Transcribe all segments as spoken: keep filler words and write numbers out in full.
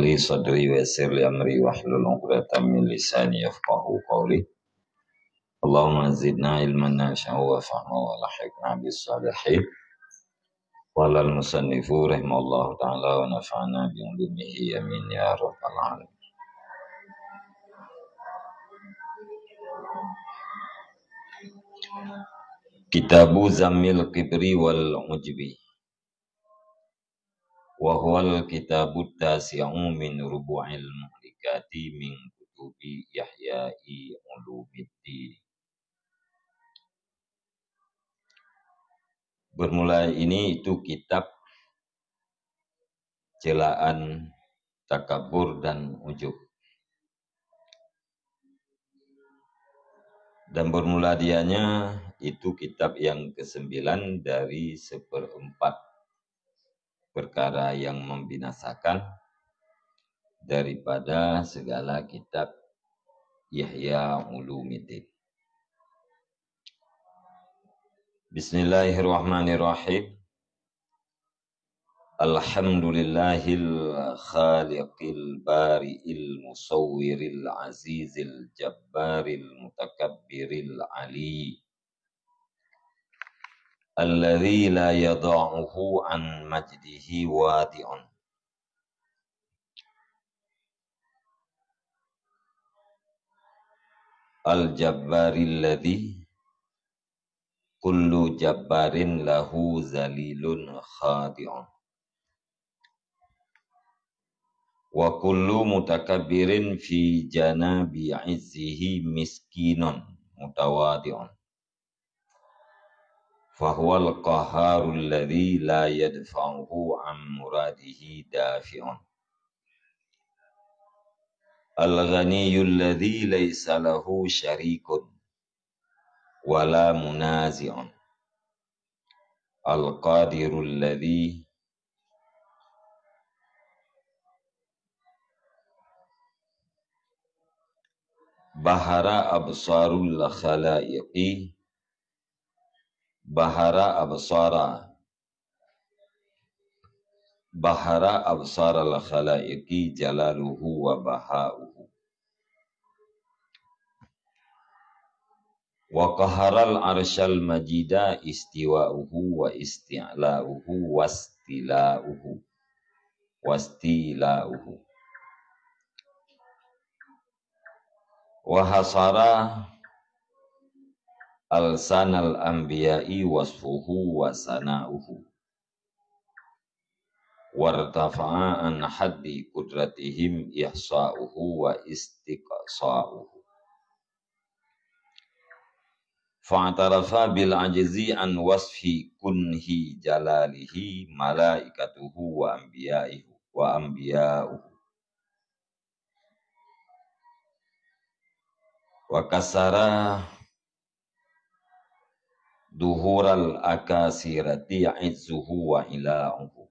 li sadri wa yassir li amri wahlul 'uqdatam min lisani yafqahu qawli. Allahumma zidna ilman nafi'an wa fahma wa alhiqna bis salihin. Qala al musannifu rahimallahu ta'ala wa nafa'na bi ulumihi, amin ya rabbal alamin. Kitabu Zammil Kibri wal Ujbi. Wa huwal kitabut tasi'u min rubu'il muhlikati min kutubi Ihya'i Ulumiddin. Bermula ini itu kitab celaan takabur dan ujub. Dan bermula dianya itu kitab yang kesembilan dari seperempat perkara yang membinasakan daripada segala kitab Ihya Ulumiddin. Bismillahirrahmanirrahim. Alhamdulillahil khaliqil bari'il musawwiril azizil jabbaril mutakabbiril ali. Alladzi la yadha'uhu an majdihi wadi'un. Al-jabbaril ladzi kullu jabbarin lahu zalilun khadi'un. Wa kullu mutakabbirin fi janabi izzihi miskinun mutawadi'un. Fahuwal qaharul ladzi la yadfa'uhu an muradihi dafi'un. Al-ghaniyyul ladzi laisa lahu syarikun wala munazi'un. Al-qadirul ladzi bahara absarul khalaiqi, bahara absara, bahara absaral khalaiqi jalaluhu wa baha'uhu. Wa qaharal arsyal majida istiwa'uhu wa isti'la'uhu wastila'uhu. Wastila'uhu. Wa hasara alsanal anbiya'i wasfuhu wa sana'uhu. Wartafa'a an haddi qudratihim ihsa'uhu wa istiqsa'uhu. Fa'tarafa bil ajzi an wasfi kunhi jalalihi malaikatuhu wa anbiya'uhu, wa anbiya'uhu. Wa kasara duhural akasirati izzuhu wa ila'uhu.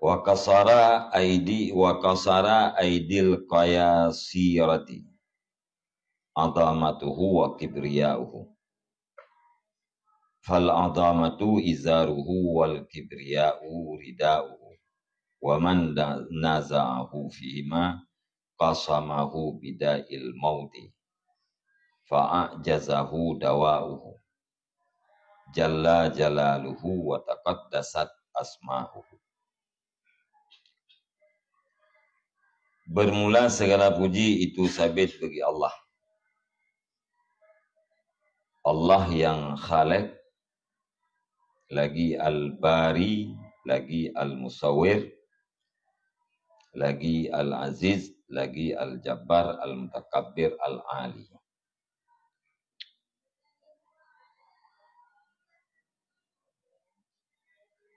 Wa kasara aidi, wa kasara aidil qayasirati azamatuhu wa kibriya'uhu. Fal azamatu izaruhu wal kibriya'u rida'uhu. Wa man da-, naza'ahu fihima qasamahu bida'il mauti. Fa'ajazahu dawa'uhu. Jalla jalaluhu wa taqaddasat asma'uhu. Bermula segala puji itu sabit bagi Allah. Allah yang Khaliq, lagi Al-Bari, lagi Al-Musawwir, lagi Al-Aziz, lagi Al-Jabbar, Al-Mutakabbir, Al-Ali.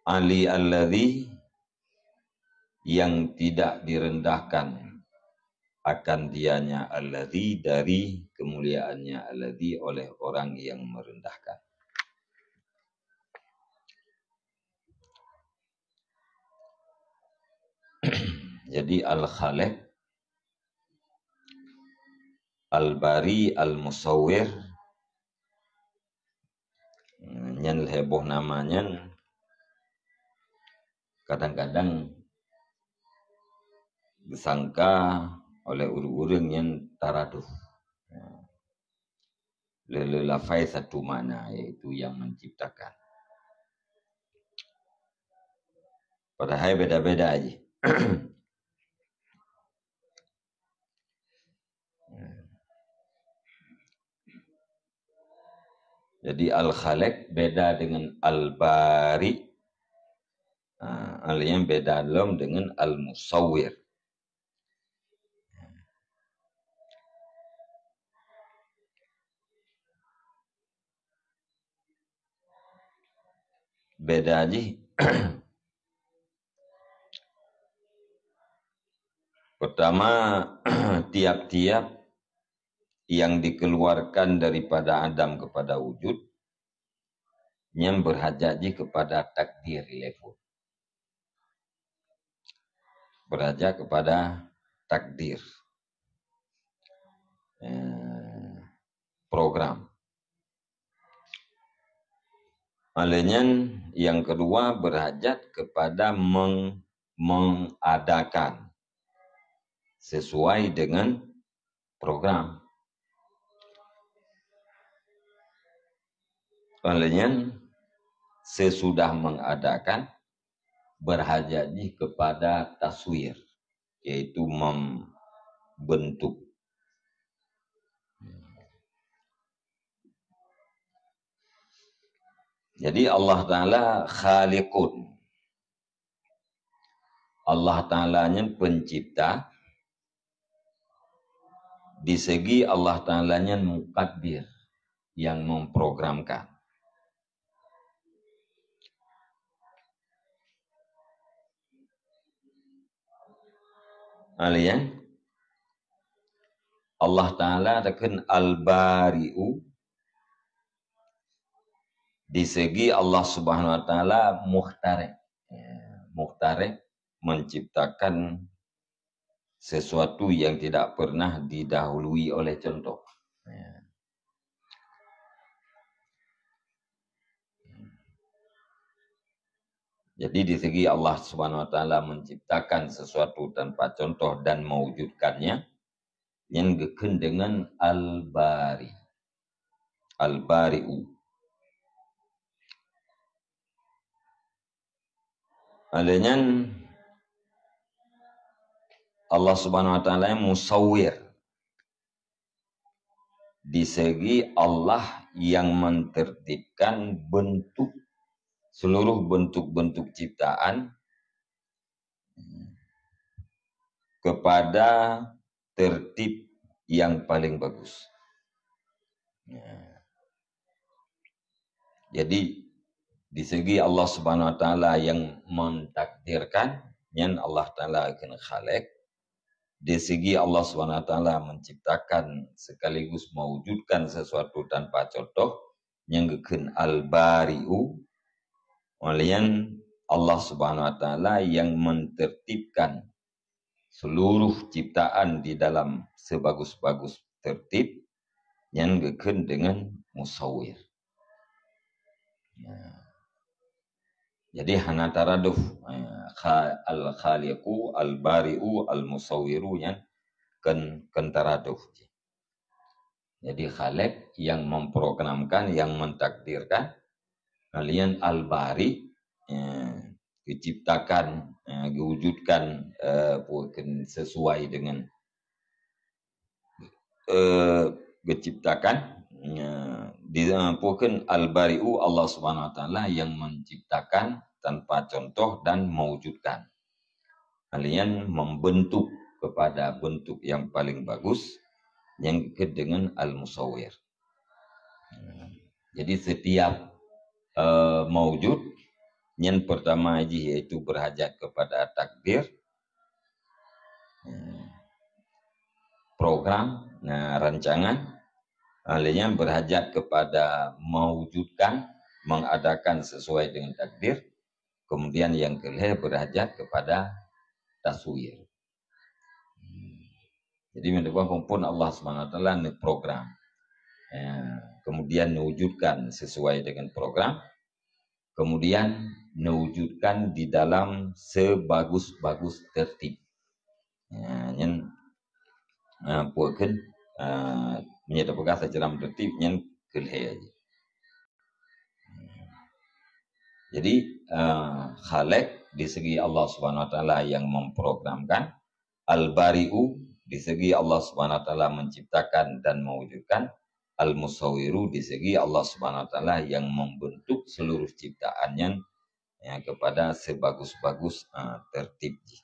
Ali alladzi, yang tidak direndahkan akan dianya alladzi, dari kemuliaannya alladzi, oleh orang yang merendahkan. Jadi Al-Khaliq, Al-Bari, Al-Musawwir, nyan lhèe boh nama nyan kadang-kadang disangka oleh ureuëng-ureuëng nyang taraduf. Ya. Lé-lé lafai satu makna, yaitu yang menciptakan. Padahai beda-beda jih. Jadi Al-Khaliq beda dengan Al-Bari. Ah, hal nyang beda lom dengan Al-Musawwir. Beda jih. Pertama, tiap-tiap yang dikeluarkan daripada adam kepada wujud, nyan berhajat jih kepada takdir level. Berhajat kepada takdir. Eh, program. Hal nyan yang kedua berhajat kepada meng-, mengadakan sesuai dengan program. Hal nyan sesudah mengadakan berhajat jih kepada taswir, yaitu membentuk. Jadi Allah Ta'ala khaliqun. Allah Ta'ala nyan pencipta. Di segi Allah Ta'ala nyan mukaddir, yang memprogramkan. Hal nyan, Allah Ta'ala takheun Al-Bari'u, di segi Allah Subhanahu wa Ta'ala Mukhtari'. Ya, Mukhtari' menciptakan sesuatu yang tidak pernah didahului oleh contoh. Ya. Jadi di segi Allah Subhanahu wa Ta'ala menciptakan sesuatu tanpa contoh dan mewujudkannya, nyan geukheun dengan Al-Bari. Al-Bari'u. Hal nyan Allah Subhanahu wa Ta'ala Musawwir. Di segi Allah yang mentertibkan bentuk, seluruh bentuk-bentuk ciptaan kepada tertib yang paling bagus. Ya. Jadi, di segi Allah Subhanahu wa Ta'ala yang mentakdirkan, nyan Allah Ta'ala kheun Khaliq. Di segi Allah Subhanahu wa Ta'ala menciptakan sekaligus mewujudkan sesuatu tanpa contoh, nyan geukheun Al-Bari'u. Hal nyan Allah Subhanahu wa Ta'ala yang mentertibkan seluruh ciptaan di dalam sebagus-bagus tertib, nyan geukheun dengan Musawwir. Ya. Jadi hana taraduf, eh, kha-, Al-Khaliqu, Al-Bari'u, Al-Musawwiru nyan kon, kon taraduf. Jadi Khaliq yang memprogramkan, yang mentakdirkan, hal nyan Al-Bari, eh, diciptakan, eh, diwujudkan, eh, bukan sesuai dengan, eh, diciptakan, eh, di, eh, bukan Al-Bari'u, Allah Subhanahu wa Ta'ala yang menciptakan tanpa contoh dan mewujudkan. Hal nyan membentuk kepada bentuk yang paling bagus, yang ke dengan Al-Musawwir. Jadi setiap, eh, maujud, nyan pertama jih yaitu berhajat kepada takdir, eh, program, nah, rancangan, hal nyan berhajat kepada mewujudkan, mengadakan sesuai dengan takdir, kemudian yang kelhèe berhajat kepada taswir. Jadi, meunyoe phon Allah Subhanahu wa Taala neuprogram, ya, kemudian mewujudkan sesuai dengan program, kemudian mewujudkan di dalam sebagus-bagus tertib. Ya, nyan, eh, peue kheun, eh, meunyoe tapeugah seucara tertib nyan keu lhèe jih. Jadi, eh, Khaliq di segi Allah Subhanahu Wa Taala yang memprogramkan, Al-Bari'u di segi Allah Subhanahu Wa Taala menciptakan dan mewujudkan, Al-Musawwiru di segi Allah Subhanahu Wa Taala yang membentuk seluruh ciptaan nyan, ya, kepada sebagus-bagus, eh, tertib jih.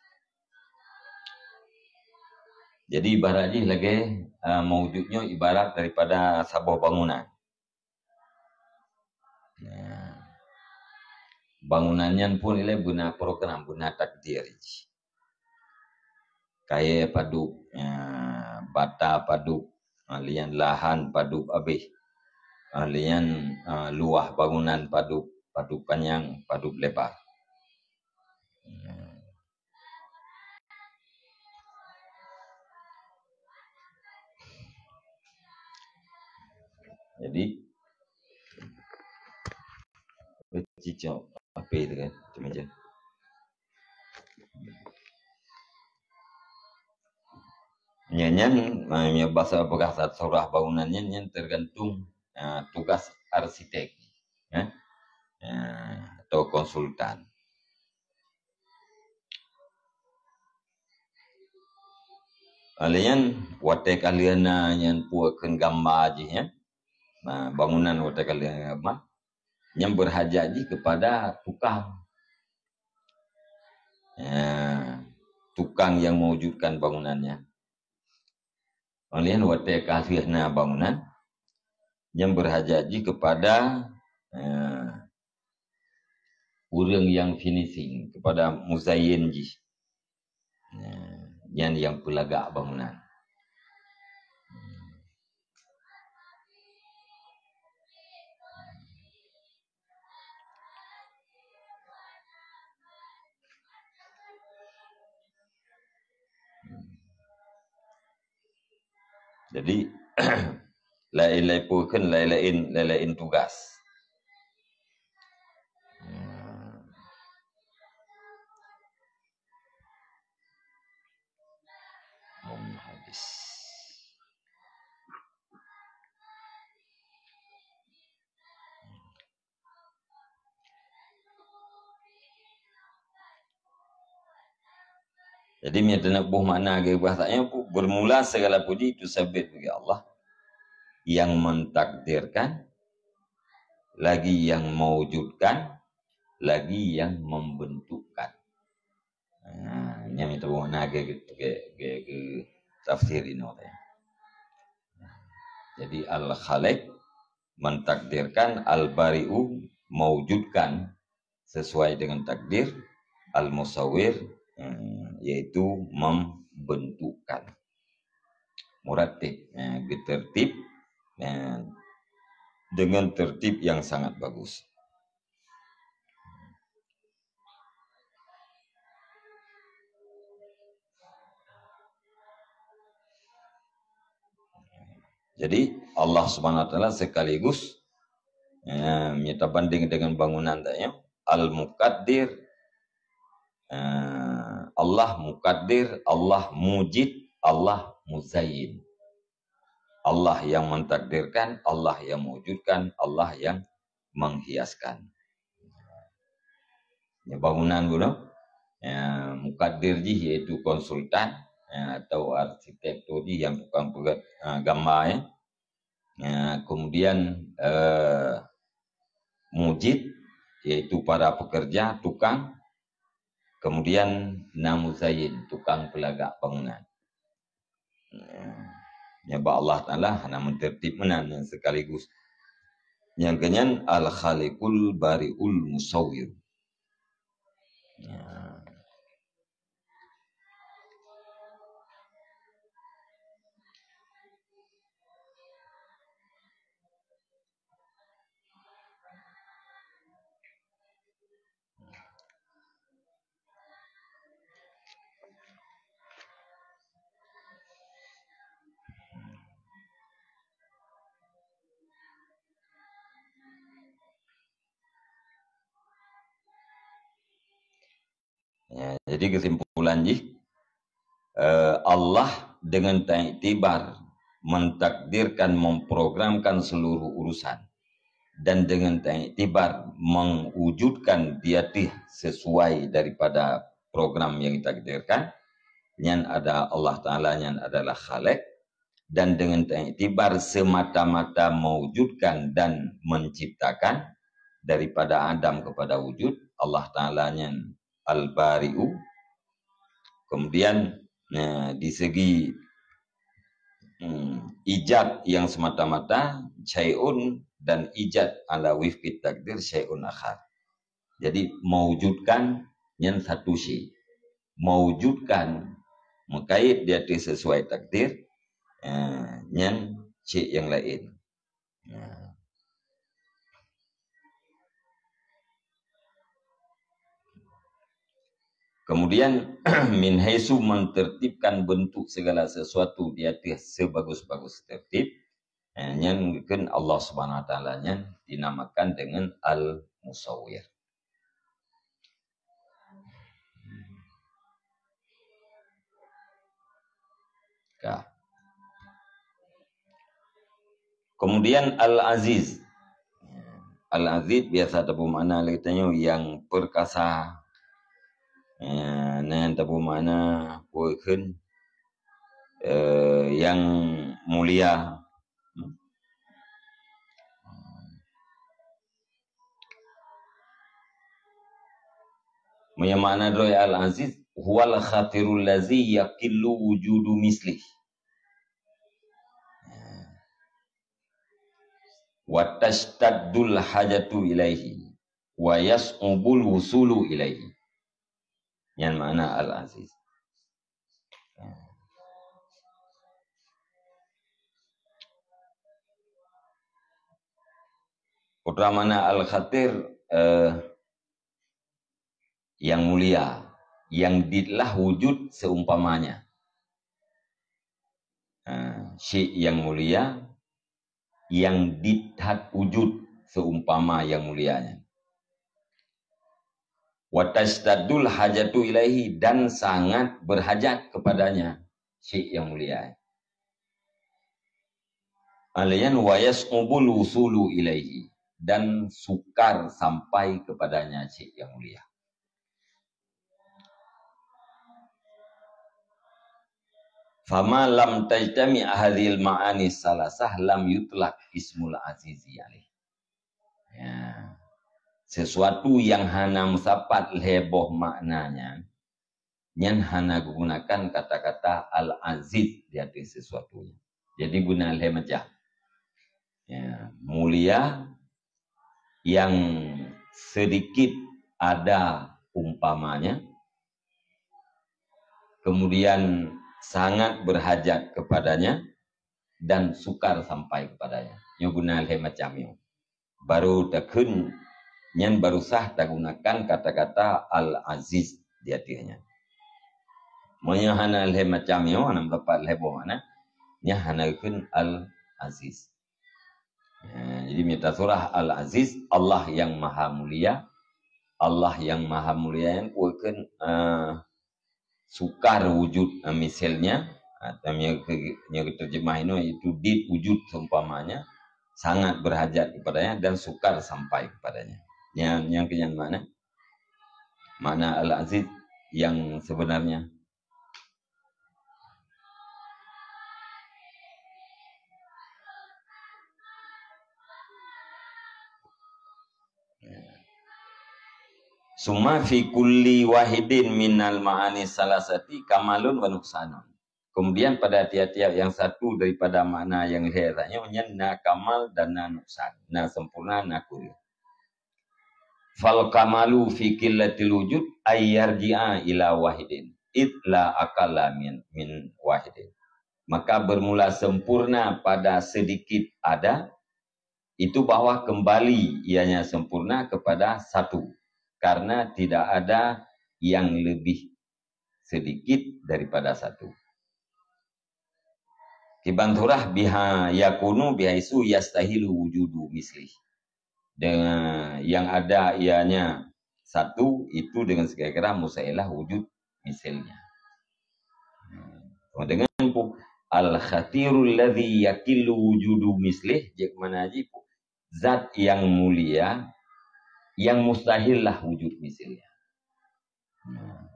Jadi ibarat jih lagèe, eh, mewujud nyoe ibarat daripada saboh bangunan. Ya. Bangunan nyan pun ilèe beuna program, beuna takdir jih. Kayèe padub, ya, bata padub, ah, lheuh nyan lahan padub abéh. Ah, lheuh nyan, ah, luwah bangunan padub, padub panyang, padub leba. Ya. Jadi, cicok apa itu kan, macam-macam. Nyan, nyan, eh, bahasa peugah surah bangunan nyan, nyan tergantung, eh, tugas arsitek, eh, eh, atau konsultan. Lheuh nyan, watèe ka lheuh na nyan peue kheun gamba jih, ya. Nah, bangunan watèe ka lheuh na gamba, nyan berhajat jih kepada tukang. Ya, tukang yang mewujudkan bangunan nyan. Lheuh nyan watèe ka lheuh na bangunan, nyan berhajat jih kepada, eh, ureueng yang finishing, kepada muzayyin jih. Nah, nyan yang peulagak bangunan. Jadi, laén-laén peue kheun, laén-laén, laén-laén tugas. Hmm. Mung habis. Jadi, meunyoe teuneuk boh makna geuh bahasa nyoe, bermula segala puji itu sabit bagi Allah yang mentakdirkan, lagi yang mewujudkan, lagi yang membentukkan. Ha, nyan itu makna geuh, geuh, geuh, geuh tafsir inoe tadi. Jadi, Al-Khaliq mentakdirkan, Al-Bari'u mewujudkan sesuai dengan takdir, Al-Musawwir, eh, yaitu membentukkan. Murattib, eh, geutertib, eh, dengan tertib yang sangat bagus. Jadi, Allah Subhanahu Wa Taala sekaligus, eh, meunyoe tabanding dengan bangunan tadi, Al-Muqaddir, eh, Allah Muqaddir, Allah Mujid, Allah Muzayyin. Allah yang mentakdirkan, Allah yang mewujudkan, Allah yang menghiaskan. Ya, bangunan bunoe, ya, mukaddir jih yaitu konsultan, ya, atau arsitektur jih yang tukang peugét, ha, gamba, ya. Ya, kemudian, eh, mujid, yaitu para pekerja, tukang. Kemudian na muzayyin, tukang peulagak bangunan. Ya, nyan bak Allah Taala hana meuteurtib meunan, nyan sekaligus. Nyang keunyan Al-Khaliqul Bari'ul Musawwir. Ya. Ya, jadi kesimpulan jih, eh, Allah dengan taiktibar mentakdirkan, memprogramkan seluruh urusan, dan dengan taiktibar mewujudkan diatih sesuai daripada program yang ditakdirkan, nyan ada Allah Ta'ala, nyan adalah Khalik, dan dengan taiktibar semata-mata mewujudkan dan menciptakan daripada adam kepada wujud, Allah Ta'ala nyan Al-Bari'u. Kemudian, eh, di segi, hmm, ijad yang semata-mata, syai'un, dan ijad ala wifqi takdir, syai'un akhar. Jadi, mewujudkan nyan satu syai'. Mewujudkan, mengkait di ateueh sesuai takdir, eh, nyan syai' yang lain. Ya. Kemudian, min haitsu mentertibkan bentuk segala sesuatu di ateueh sebagus-bagus tertib, eh, nyan kan Allah Subhanahu Wa Taala nyan dinamakan dengan Al-Musawwir. Ka. Kemudian Al-Aziz. Al-Aziz biasa teupeumakna lé tanyoe nyang perkasa. Ya, na nyang teupeumakna peue kheun, eh, nyang mulia. Meunyoe makna droe Al-Aziz, huwal khatirul ladzi yaqillu wujudu mislih. Wa tashtadul hajatu ilaihi. Wa yas'ubul wusulu ilaihi. Nyan makna Al-Aziz. Putra makna Al-Khatir, eh, yang mulia, yang ditlah wujud seumpamanya. Eh, syai' yang mulia, yang dithat wujud seumpama yang mulia nyan. Wa tashtadul hajatu ilaihi, dan sangat berhajat kepadanya, syai' yang mulia. Alian wa yas'ubul wusulu ilaihi, dan sukar sampai kepadanya, syai' yang mulia. Fama lam tajtami hadzihil ma'ani salasah lam yutlaq ismul azizi alaih. Ya. Sesuatu yang hana meusapat lhée boh maknanya, nyan hana geugunakan kata-kata Al-Aziz di ateueh sesuatu nyan. Jadi guna lhée macam. Ya, mulia yang sedikit ada umpamanya, kemudian sangat berhajat kepadanya, dan sukar sampai kepadanya. Nyoe guna lhée macam nyoe. Baru takheun nyan baru sah tagunakan kata-kata Al-Aziz di ateueh nyan. Meunyoe hana lhée macam nyoe, hana meusapat lhée boh makna, nyan hana geukheun Al-Aziz. Ya, jadi mita surah Al-Aziz, Allah yang Maha Mulia. Allah yang Maha Mulia nyan peue kheun, eh, sukar wujud, eh, misalnya, atau nyoe ke-, nyoe geuterjemah inoe, yaitu dit wujud seumpamanya, sangat berhajat kepadanya dan sukar sampai kepadanya. Nyan, nyan keuh nyan makna, makna Al-Aziz yang sebenarnya. Summa fi kulli wahidin minal ma'ani salasati kamalun wa nuqsanun. Kemudian pada tiap-tiap yang satu daripada makna yang lhée nyoe nyan na kamal dan na nuksan, na sempurna, na kureueng. Fal kamalu fi qillatil wujud ay yarji'a ila wahidin, id la aqalla min, min wahidin. Maka bermula sempurna pada sedikit ada, itu bahwa kembali ianya sempurna kepada satu, karena tidak ada yang lebih sedikit daripada satu. Kiban surah biha yakunu bihaisu yastahilu wujudu mislih. Dengan yang ada ianya satu itu dengan segala-gala mustahilah wujud misilnya. Dengan pu-, al-khatirul ladzi yaqillu wujudu mislih, jeuet mana jih pu-, zat yang mulia, yang mustahil lah wujud misilnya. Nah.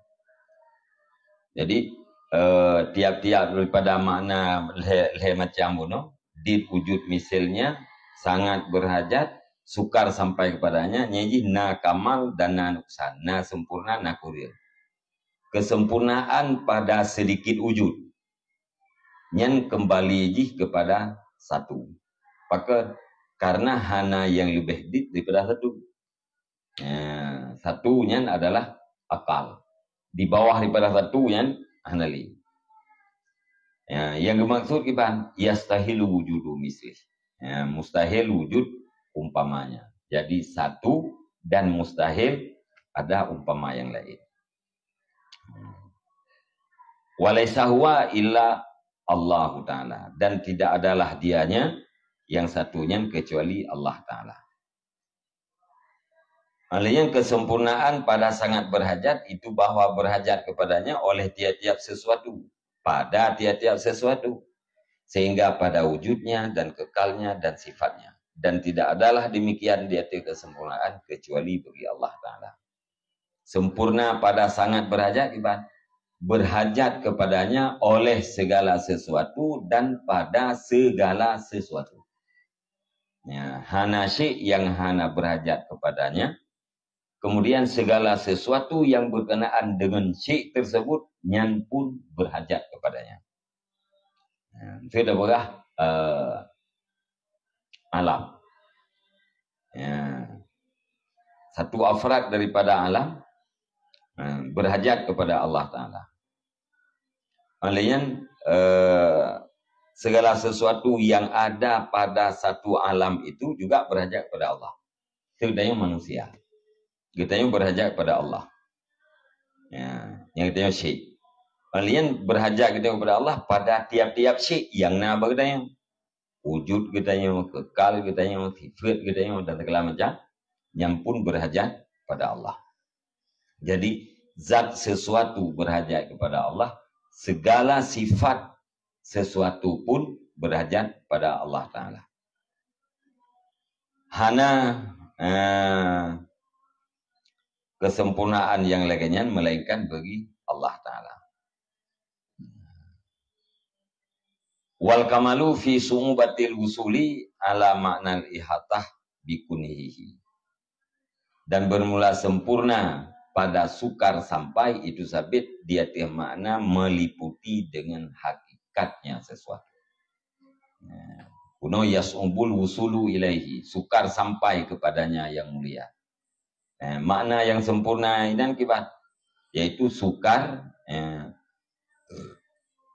Jadi, eh, tiap-tiap daripada makna lhèe, lhèe macam bunoe, dit wujud misilnya, sangat berhajat, sukar sampai kepadanya, nyan jih na kamal dan na nuksan, na sempurna, na kureueng. Kesempurnaan pada sedikit wujud, nyan kembali jih kepada satu. Pakon? Karena hana yang leubeh dit daripada satu. Ya, satu nyan adalah akal. Di bawah daripada satu nyan hana lé. Ya, yang dimaksud kiban, yastahilu wujudu mislih. Ya, mustahil wujud umpamanya. Jadi satu dan mustahil ada umpama yang lain. Walaisa huwa illa Allahu Ta'ala. Dan tidak adalah dianya yang satu nyan kecuali Allah Ta'ala. Oleh nyan kesempurnaan pada sangat berhajat itu bahwa berhajat kepadanya oleh tiap-tiap sesuatu, pada tiap-tiap sesuatu, sehingga pada wujudnya dan kekalnya dan sifatnya. Dan tidak adalah demikian di atas kesempurnaan kecuali bagi Allah Ta'ala. Sempurna pada sangat berhajat kiban, berhajat kepadanya oleh segala sesuatu dan pada segala sesuatu. Ya, hana syik yang hana berhajat kepadanya. Kemudian segala sesuatu yang berkenaan dengan syik tersebut, nyan pun berhajat kepadanya. Ya, itu dah berah, eh, alam. Ya. Satu afrad daripada alam, eh, berhajat kepada Allah Ta'ala. Oleh nyan, eh, segala sesuatu yang ada pada satu alam itu juga berhajat kepada Allah. Itu geutanyoe manusia. Geutanyoe berhajat kepada Allah. Ya, nyang geutanyoe syik. Oleh nyan berhajat geutanyoe kepada Allah pada tiap-tiap syik yang na bak geutanyoe. Wujud geutanyoe, kekal geutanyoe, sifat geutanyoe dan segala macam, nyan pun berhajat pada Allah. Jadi, zat sesuatu berhajat kepada Allah, segala sifat sesuatu pun berhajat pada Allah Ta'ala. Hana, eh, kesempurnaan yang lagèe nyan melainkan bagi Allah Ta'ala. Wal kamalu fi su'ubatil wusuli ala maknal ihatah bikunhihi. Dan bermula sempurna pada sukar sampai itu sabit di atas makna meliputi dengan hakikatnya sesuatu. Nah, kuno yas'ubul wusulu ilaihi, sukar sampai kepadanya yang mulia. Eh, makna yang sempurna inan kiban, yaitu sukar, eh,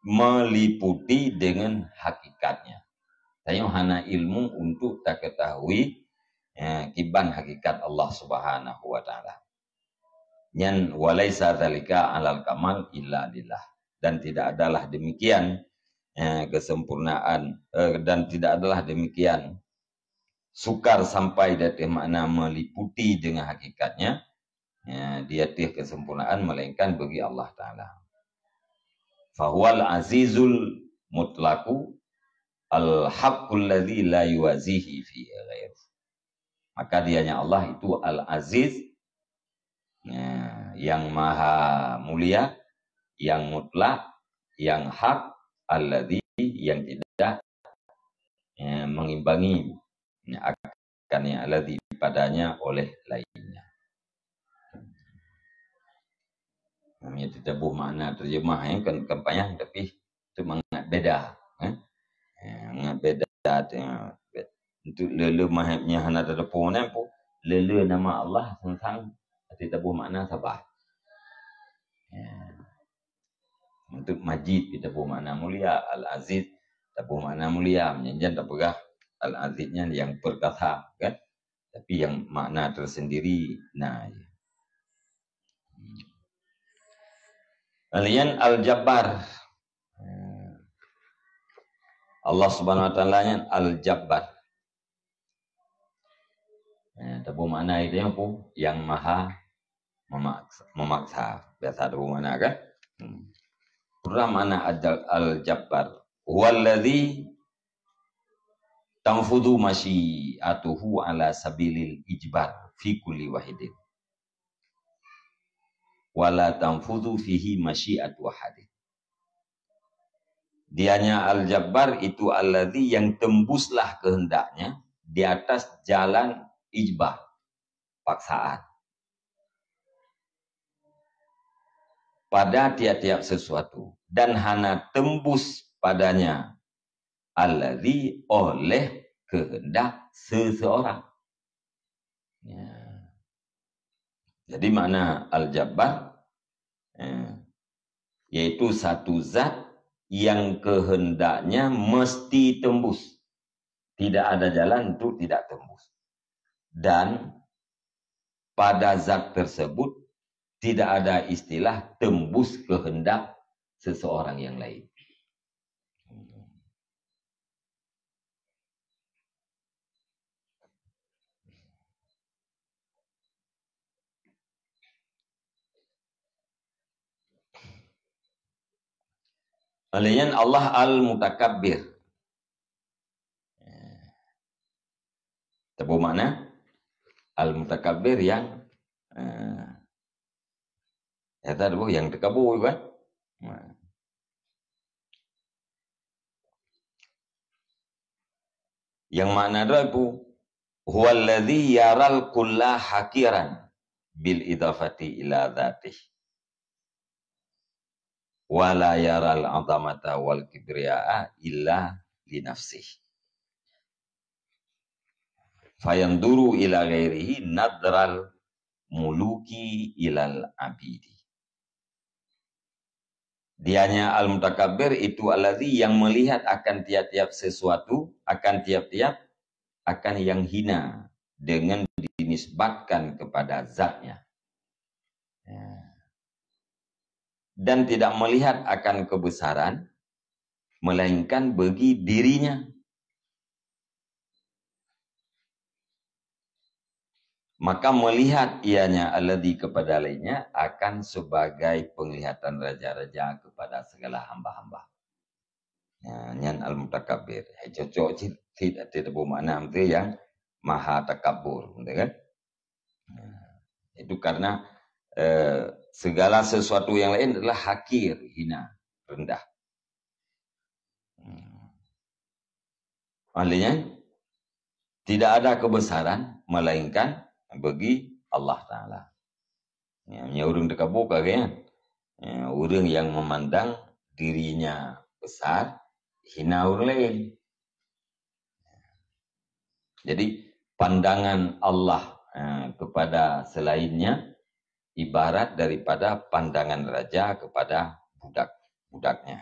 meliputi dengan hakikatnya. Tanyoe hana ilmu untuk taketahui, eh, kiban hakikat Allah Subhanahu wa Ta'ala. Nyan walaisa dzalika alal kamal illa lillah. Dan tidak adalah demikian, eh, kesempurnaan, eh, dan tidak adalah demikian sukar sampai di atas makna meliputi dengan hakikatnya, ya, di atas kesempurnaan melainkan bagi Allah Ta'ala. Fahuwal azizul mutlaqu al haqqul ladzi la yuwazihi fi ghairuh. Maka dianya Allah itu al-aziz, ya, yang maha mulia, yang mutlak, yang hak, alladzi, yang tidak, ya, mengimbangi, ya, akan yang alladzi padanya oleh lainnya. Nah, itu taboh makna terjemah, ya, kan, kan panyang, tapi tu mangat beda, eh. Ya, mangat beda tu, ya. Untuk le-le mahab nya hana teudeungoe nyan pu, le-le nama Allah sang-sang ati taboh makna saban. Ya. Untuk Majid kita taboh makna mulia, Al-Aziz taboh makna mulia, meunyan jan tapeugah Al-Aziz nyan yang perkasa, kan? Tapi yang makna tersendiri na. Lalu nyan Al-Jabbar. Allah Subhanahu wa Taala nyan Al-Jabbar. Eh, taboh makna itu yang apa? Yang maha memaksa, memaksa. Biasa ada makna kan? Hmm. Pernah makna Al-, Al-Jabbar. Huwallazi tanfudhu masyiatuhu ala sabilil ijbar fi kulli wahidin. Wala tanfudhu fihi masyiatu ahadin. Dianya Al-Jabbar itu allazi yang tembuslah kehendaknya di atas jalan ijbar, paksaan, pada tiap-tiap sesuatu, dan hana tembus padanya allazi oleh kehendak seseorang. Ya. Jadi makna Al-Jabbar, eh, yaitu satu zat yang kehendaknya mesti tembus. Tidak ada jalan untuk tidak tembus. Dan pada zat tersebut tidak ada istilah tembus kehendak seseorang yang lain. Oleh nyan Allah Al-Mutakabbir. Teupeue makna? Al-Mutakabbir yang, eh, nyata teupeue yang teukabu kan? Nah. Yang makna droe pu, huwallazi yaral kulla hakiran bil idafati ila dzatih. Wa la yaral azamata wal kibriya'a illa li nafsih. Fayanduru ila ghairihi nadral muluki ilal abidi. Dianya Al-Mutakabbir itu allazi yang melihat akan tiap-tiap sesuatu, akan tiap-tiap, akan yang hina dengan dinisbatkan kepada zatnya. Ya. Dan tidak melihat akan kebesaran, melainkan bagi dirinya. Maka melihat ianya alladzi kepada lainnya akan sebagai penglihatan raja-raja kepada segala hamba-hamba. Ya, nyan al-mutakabbir. Hai cocok cit, cit, cit, makna tu yang maha takabur, betul kan? Nah, itu karena, eh, segala sesuatu yang lain adalah hakir, hina, rendah. Hmm. Oleh nyan, tidak ada kebesaran melainkan bagi Allah Taala. Ya, meunyoe ureuëng teukabu ka geuh nyan. Ya, ureuëng yang memandang dirinya besar, hina ureuëng lain. Jadi, pandangan Allah, eh, kepada selainnya ibarat daripada pandangan raja kepada budak-budaknya.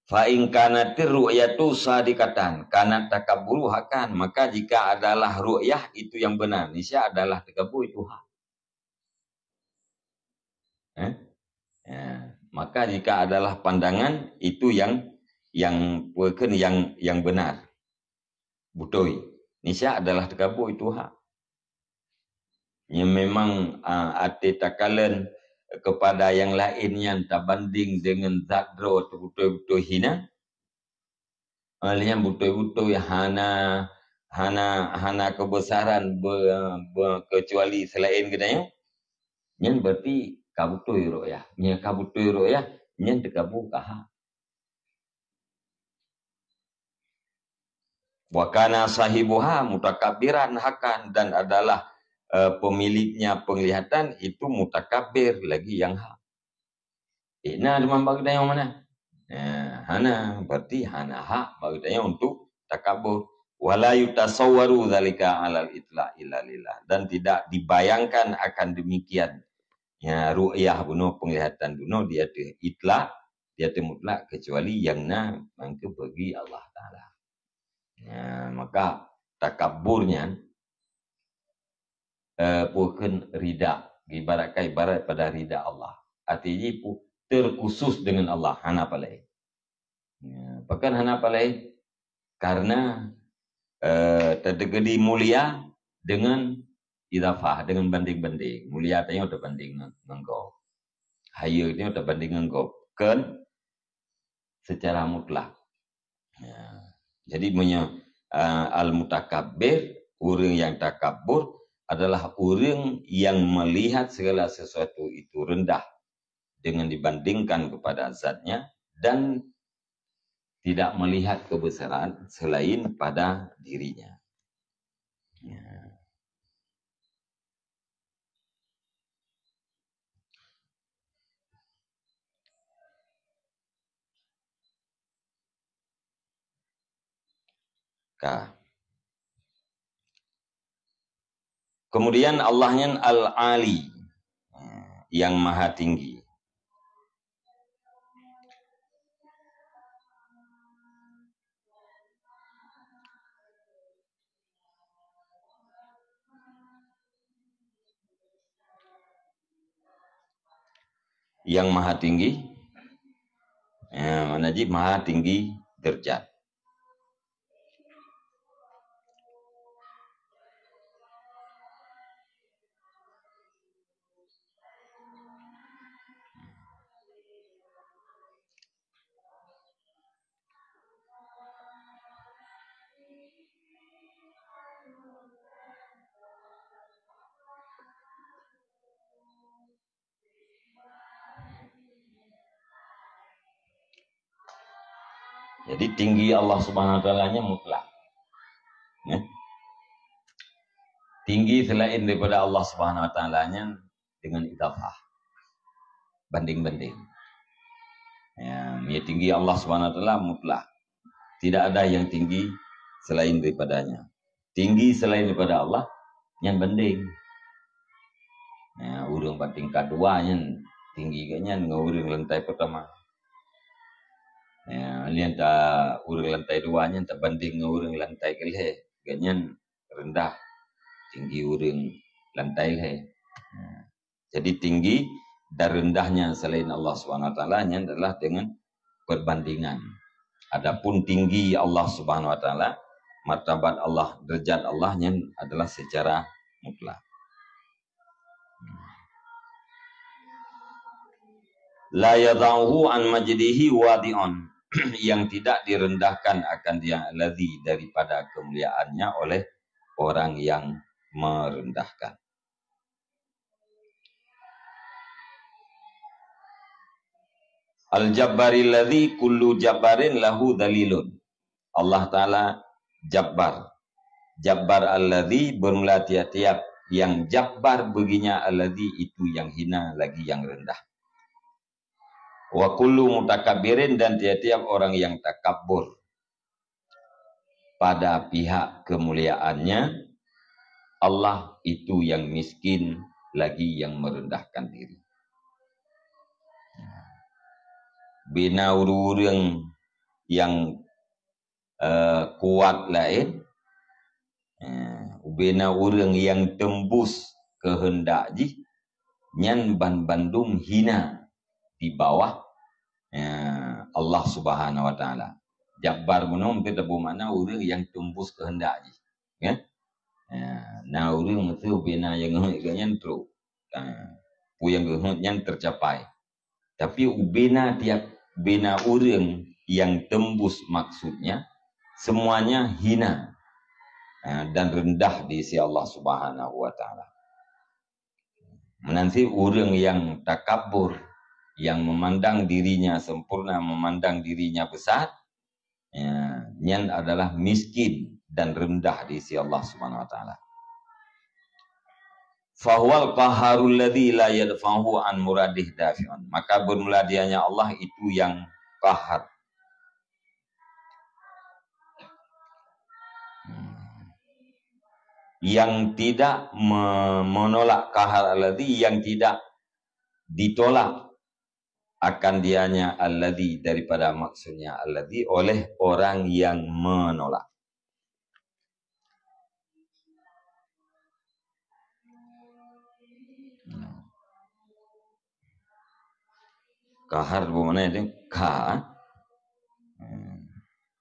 Fa in kanatir ru'yatu shadiqatan, kanat takabburu haqqan, maka jika adalah ru'yah itu yang benar, niscaya adalah takabur itu hak. Eh? Ya, maka jika adalah pandangan itu yang, yang, bukan yang, yang benar, beutôi, niscaya adalah takabur itu hak. Nyang memang, ah, até takalon kepada yang lain nyan tabanding dengan zat droe teuh beutôi-beutôi hina, ah, nyan beutôi-beutôi hana, hana, hana kebesaran be-, be-, kecuali selain geutanyoe, nyan berarti ka beutôi ru'yah. Nyan ka beutôi ru'yah, nyan teukabu ka hak. Wa kana sahibuha mutakabbiran haqqan, dan adalah, eh, pemiliknya penglihatan itu mutakabir lagi yang hak. Eh, na teuma bak geutanyoe mana? Eh, hana, berarti hana hak bak geutanyoe untuk takabur. Wala yutasawwaru dzalika alal itlaq illa lillah. Dan tidak dibayangkan akan demikian. Ya, ru'yah bunoe, penglihatan bunoe di ateueh itlaq, di ateueh mutlak, kecuali yang na mangke bagi Allah Taala. Ya, maka takabur nyan, eh, bukan rida, ibaratkan ibarat pada rida Allah. Arti jih pu-, terkhusus dengan Allah, hana palai. Ya, pakon hana palai? Karena eh, teukeudi mulia deungon idhafah, deungon banding-banding. Mulia tanyoe teubanding ngon, ngon gob. Hayeue tanyoe teubanding ngon gob. Kon secara mutlak. Ya. Jadi, meunyoe, eh, al-mutakabbir, ureuëng nyang takabur, adalah ureuëng nyang melihat segala sesuatu itu rendah dengan dibandingkan kepada zatnya dan tidak melihat kebesaran selain pada dirinya. Ya. Ka. Kemudian Allah nyan Al-Ali, yang maha tinggi. Yang maha tinggi, ya, mana jih maha tinggi derajat. Jadi, tinggi Allah Subhanahu Wa Taala nyan mutlak. Ya. Tinggi selain daripada Allah Subhanahu Wa Taala nyan dengan idhafah. Banding-banding. Ya, ya, tinggi Allah Subhanahu Wa Taala mutlak. Tidak ada yang tinggi selain daripadanya. Tinggi selain daripada Allah, nyan banding. Ya, ureuëng bak tingkat dua nyan tinggi geuh nyan ngon ureuëng lantai pertama. Ya, nyan ta ureuëng lantai dua nyan tabanding ngon ureuëng lantai keulhée, geuh nyan rendah tinggi ureuëng lantai lhée. Ya. Jadi, tinggi dan rendahnya selain Allah Subhanahu Wa Taala nyan adalah dengan perbandingan. Adapun tinggi Allah Subhanahu Wa Taala, martabat Allah, derajat Allah nyan adalah secara mutlak. La yadha'uhu an majdihi wadhi'un, yang tidak direndahkan akan dia alladzi daripada kemuliaannya oleh orang yang merendahkan. Al-Jabbaril ladzi kullu jabbarin lahu dzalilun. Allah Taala Jabbar. Jabbar alladzi bermula tiap-tiap yang jabbar baginya alladzi itu yang hina lagi yang rendah. Wa kullu mutakabbirin dan tiap-tiap orang yang takabur pada pihak kemuliaannya, Allah itu yang miskin lagi yang merendahkan diri. Bina ureuëng yang, eh, kuat laén, eh, bina ureuëng yang tembus keuheundak jih, nyan ban bandum hina di bawah, eh, Allah Subhanahu Wa Taala. Jabbar bunoe mungken tabu makna ureuëng yang tembus keuheundak jih, kan? Eh, na ureuëng meusu bina nyang geuheuet geuh nyan trok. Eh, peue nyang geuheuet nyan tercapai. Tapi ubena tiap bena ureuëng yang tembus maksudnya, semuanya hina, eh, dan rendah di sisi Allah Subhanahu Wa Taala. Meunan cit ureuëng yang takabur, yang memandang dirinya sempurna, memandang dirinya besar, ya, nyan adalah miskin dan rendah di sisi Allah Subhanahu Wa Taala. Fahuwal qaharul ladzi la yadfa'uhu an muradih dafi'un. Maka bermula dianya Allah itu yang qahar. Yang tidak me-, menolak, qahar alladzi, yang tidak ditolak akan dianya alladzi, daripada maksudnya alladzi, oleh orang yang menolak. Qahar bermakna itu ka,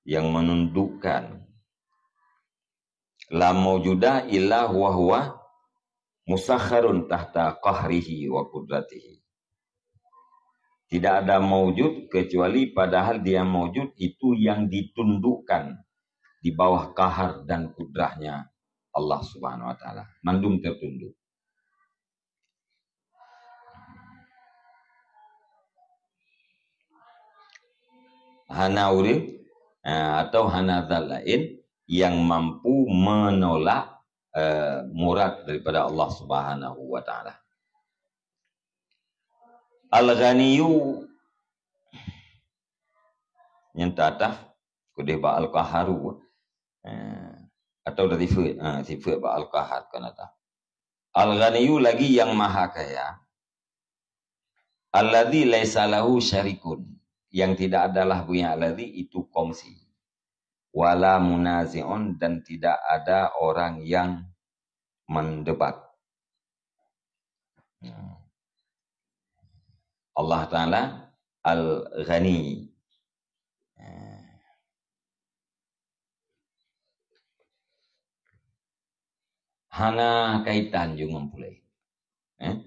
yang menundukkan. La maujuda illa huwa huwa musakharun tahta qahrihi wa qudratihi. Tidak ada maujud kecuali padahal dia maujud itu yang ditundukkan di bawah qahar dan kudrahnya Allah Subhanahu wa Ta'ala. Mandum tertunduk. Hana ureuëng, eh, atau hana zat laén yang mampu menolak, eh, murad daripada Allah Subhanahu wa Ta'ala. Al-Ghaniyyu, nyang tatah keudeh bak Al-Qahharu, eh, atau dari sifat, eh, sifat bak Al-Qahhar kan ada. Al-Ghaniyyu lagi yang maha kaya, alladzi laisa lahu syarikun, yang tidak adalah punya alladzi itu kongsi, wala munazi'un, dan tidak ada orang yang mendebat. Hmm. Allah Ta'ala Al-Ghani. Hmm. Hana kaitan ju ngon puléh. Eh?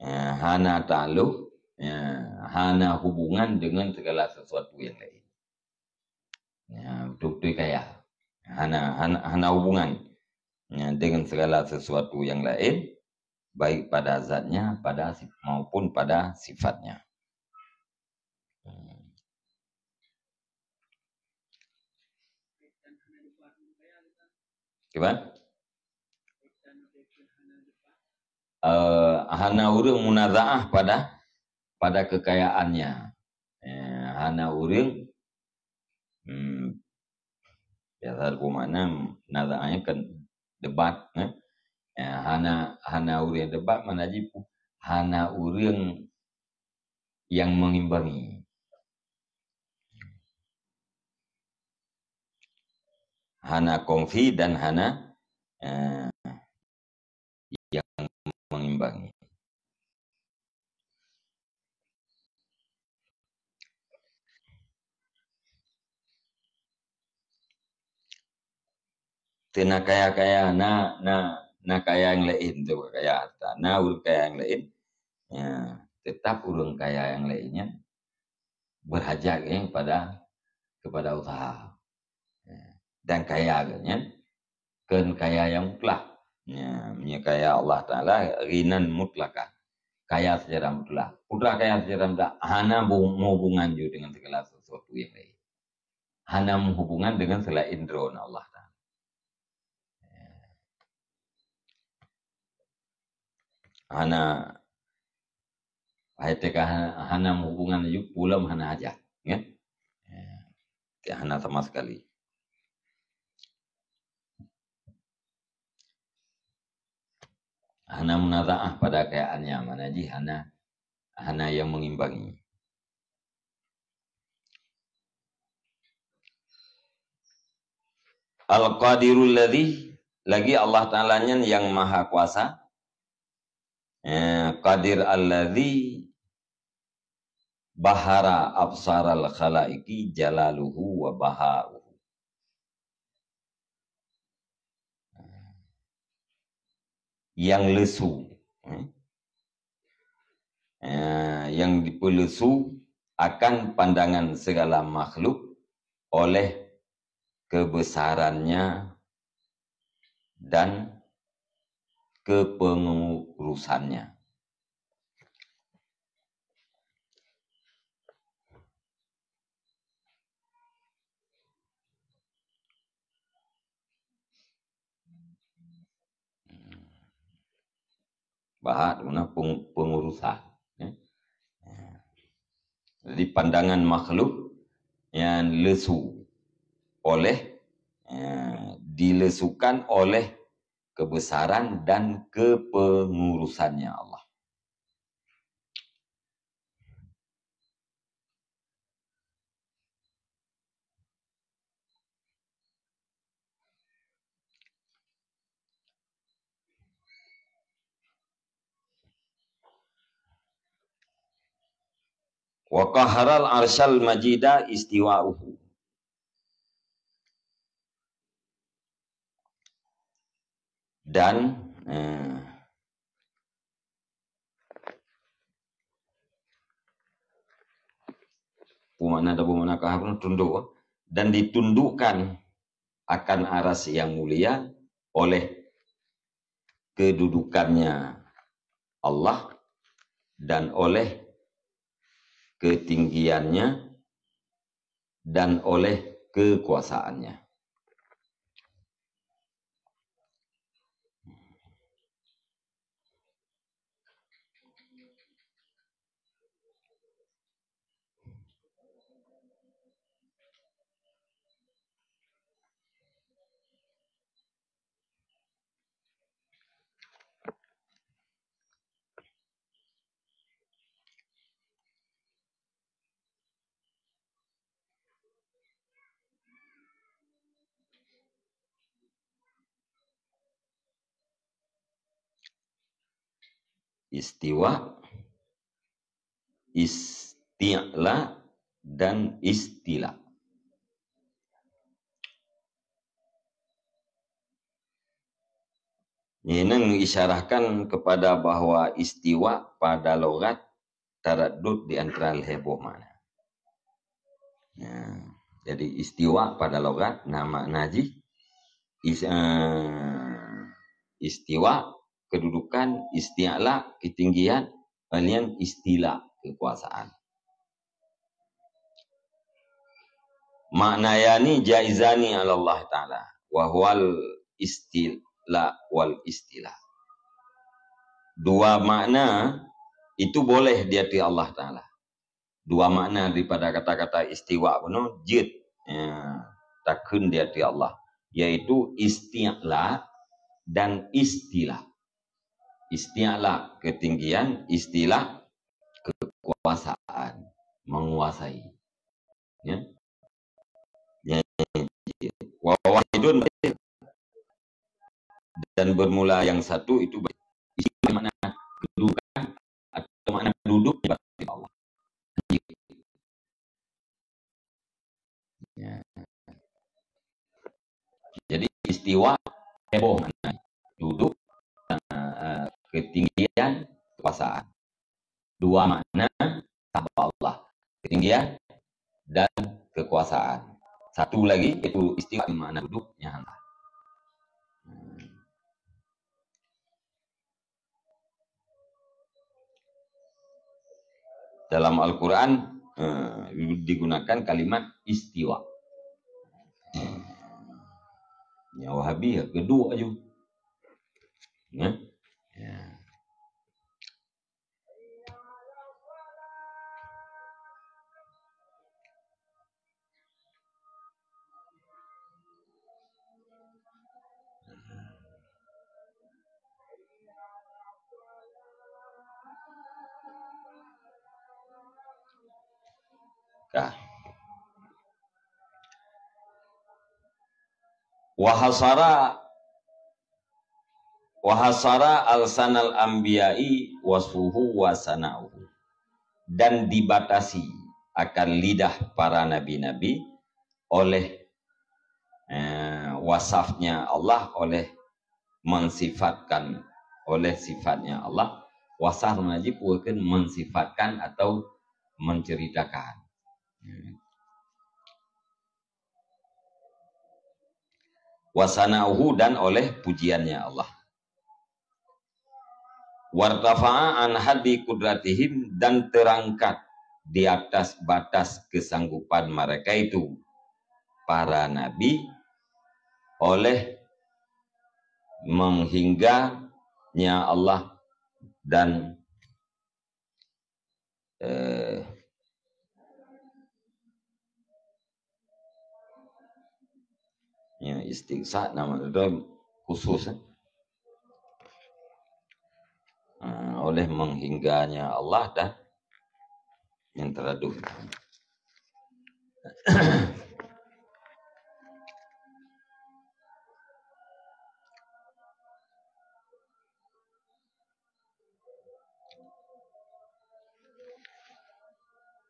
Eh, hana takluk, eh, hana hubungan dengan segala sesuatu yang lain. Ya, betul-betul kaya. Hana, hana, hana hubungan, ya, dengan segala sesuatu yang lain, baik pada zatnya, pada si-, maupun pada sifatnya. Hmm. Kiban? Eh, hana ureuëng munazaah pada, pada kekayaannya. Eh, hana ureuëng, hmm, biasa aku makna munazaahnya kan debat, eh. Eh, hana, hana ureuëng debat mana jipu, hana ureuëng yang mengimbangi. Hana kongsi dan hana, eh, yang mengimbangi. Teuna kaya-kaya, na, na, na kaya nyang laén tu kaya harta, na ureuëng kaya nyang laén. Ya, tetap ureuëng kaya nyang laén nyan berhajat, eh, pada, kepada usaha. Ya. Dan kaya geuh nyan kon kaya nyang mutlak. Ya, meunyoe kaya Allah Ta'ala ghinan mutlaqan. Kaya secara mutlak. Putra kaya secara mutlak hana bu-, hubungan ju dengan segala sesuatu yang lain. Hana hubungan dengan selain Droe Allah Ta'ala. Hana, hai teuka ha-, hana hubungan ju, ulôn hana hajat, ya. Ya, hana sama sekali. Hana munazaah pada kekayaannya, mana jih hana, hana yang mengimbangi. Al-Qadirul Ladzi, lagi Allah Ta'ala nyan yang Maha Kuasa. Eh, Qadir Alladzi bahara absaral khalaiqi jalaluhu wa bahauhu. Yang lesu, eh, eh, yang dipeulesu akan pandangan segala makhluk oleh kebesarannya dan kepengurusannya. Bahak guna peng-, pengurusan, ya. Jadi pandangan makhluk yang lesu oleh, ya, dilesukan oleh kebesaran dan kepengurusannya Allah. Wa qaharal arsyal majida istiwa'uhu. Dan, eh, peue makna taboh makna ka tunduk, dan ditundukkan akan aras yang mulia oleh kedudukannya Allah dan oleh ketinggiannya dan oleh kekuasaannya. Istiwa, isti'la, dan istila. Ini mengisyarahkan kepada bahwa istiwa pada logat taraddud di antara lhèe boh makna. Ya, jadi istiwa pada logat na makna jih is-, eh, istiwa, kedudukan, isti'la, ketinggian, kemudian istila, kekuasaan. Maknayani jaizani 'ala Allah Ta'ala, wa huwal istila wal istila. Dua makna itu boleh di ateueh Allah Ta'ala. Dua makna daripada kata-kata istiwa bunoe jeuet, ya, takheun di ateueh Allah, yaitu isti'la dan istila. Isti'la ketinggian, istila kekuasaan, menguasai. Ya. Ya. Wa wahidun dan bermula yang satu itu isi makna kedudukan atau makna duduk di Allah. Ya. Jadi istiwa heboh makna duduk, eh, ketinggian, kekuasaan. Dua makna sah bak Allah, ketinggian dan kekuasaan. Satu lagi yaitu istiwa makna duduk nyang hana. Dalam Al-Quran, eh, digunakan kalimat istiwa. Eh, nyang Wahabi ya, keuduk aju. Ya. Ya. Ka. Wa hasara, wa hasara alsanal anbiya'i wasfuhu wa sana'uhu. Dan dibatasi akan lidah para nabi-nabi oleh, eh, wasafnya Allah, oleh mensifatkan, oleh sifatnya Allah. Wasaf meunajih bukan mensifatkan atau menceritakan. Wa sana'uhu dan oleh pujiannya Allah. Wartafa'a an haddi qudratihim dan terangkat di atas batas kesanggupan mereka itu, para nabi, oleh menghingga nya Allah dan, eh, ya, istiqsa nama itu khusus, eh. Ah, oleh menghingganya Allah dan yang teraduh.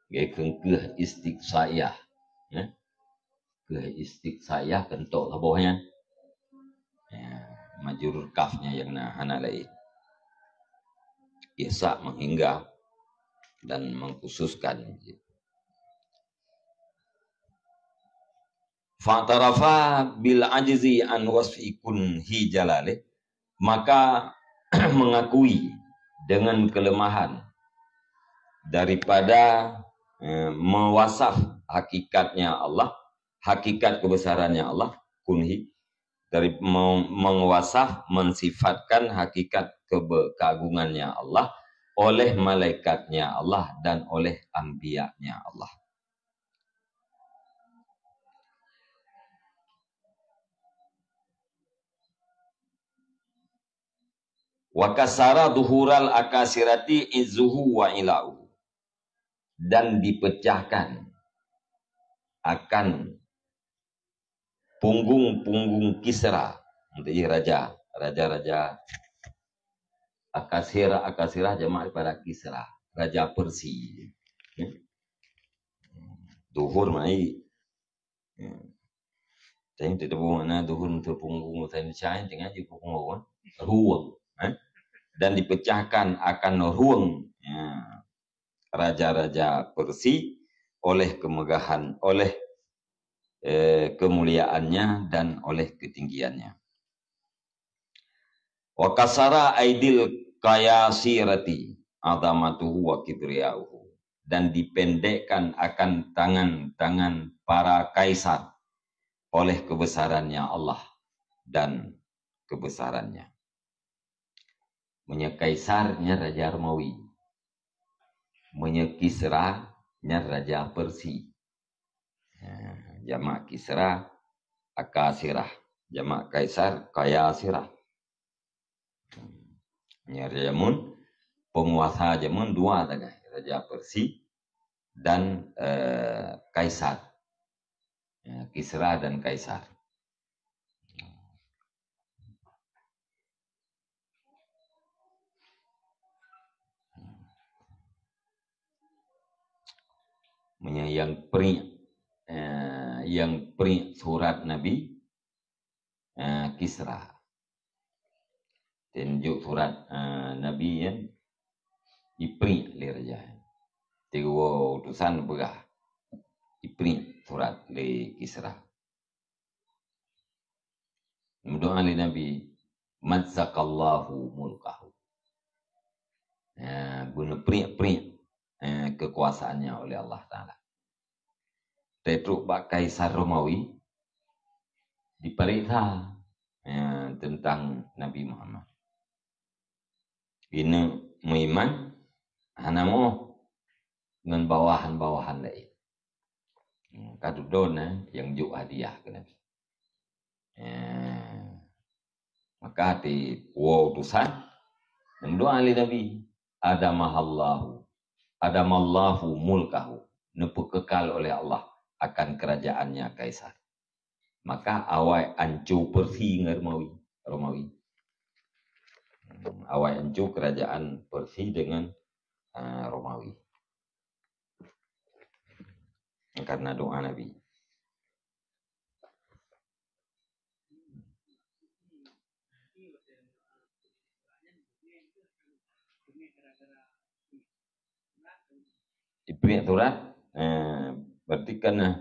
Geukheun keuh istiqsayah, ya. Keuh istiqsayah keuntok saboh nyan. Ya, majrur kafnya nyang na, hana laén. Ihsa menghingga dan mengkhususkan. Fa'tarafa bil ajzi an wasfi kunhi jalali, maka mengakui dengan kelemahan daripada, eh, mewasaf hakikatnya Allah, hakikat kebesarannya Allah, kunhi, dari me-, mewasaf, mensifatkan hakikat kebe-, keagungannya Allah oleh malaikatnya Allah dan oleh anbiya'nya Allah. Wa kasara zuhural akasirati izzuhu wa ila'uhu. Dan dipecahkan akan punggung-punggung Kisra. Jadi raja, raja-raja Akasira, Akasira jamak daripada Kisra, raja Persia. Zuhur mai. Ya. Tapi tidak tahu makna zuhur untuk punggung, saya ni cai tengah je punggung, eh? Ruang, eh? Dan dipecahkan akan ruang, ya, raja-raja Persia oleh kemegahan, oleh, eh, kemuliaannya dan oleh ketinggiannya. Wa kasara aidil kayasirati azamatuhu wa kibriyauhu. Dan dipendekkan akan tangan-tangan para kaisar oleh kebesarannya Allah dan kebesarannya. Meunyoe kaisar nyan raja Romawi. Meunyoe Kisra nyan raja Persia. Ha, jamak Kisra, Akasirah. Jamak Kaisar, Kayasirah. Nyan jameun, penguasa jameun dua sagai, Raja Persia dan, eh, Kaisar. Ya, Kisra dan Kaisar. Meunyoe nyang priek, eh, nyang priek surat Nabi, eh, Kisra. Tunjuk surat, eh, Nabi nyan, ipriek lé raja. Tiwoe utosan peugah, ipriek surat lé Kisra. Meudoa lé Nabi, "Mazzakallahu mulkahu." Ya, beuneupriek-priek, eh, kekuasaannya oleh Allah Taala. Teutruek bak Kaisar Romawi, dipareksa, ya, tentang Nabi Muhammad. Ineuk meuiman, hana moh ngon bawahan-bawahan laén. Hmm, ka dudoe na nyang jok hadiah keu Nabi. Eh, maka tiwoe utosan, meudoa lé Nabi, "Adamallahu, adamallahu mulkahu," neupeukekal oleh Allah akan kerajaannya Kaisar. Maka awai anco Persia ngon Romawi, Romawi. Awai anco kerajaan Persia dengan, eh, Romawi. Karena doa Nabi. Ipriek surat, eh, berarti kan, eh,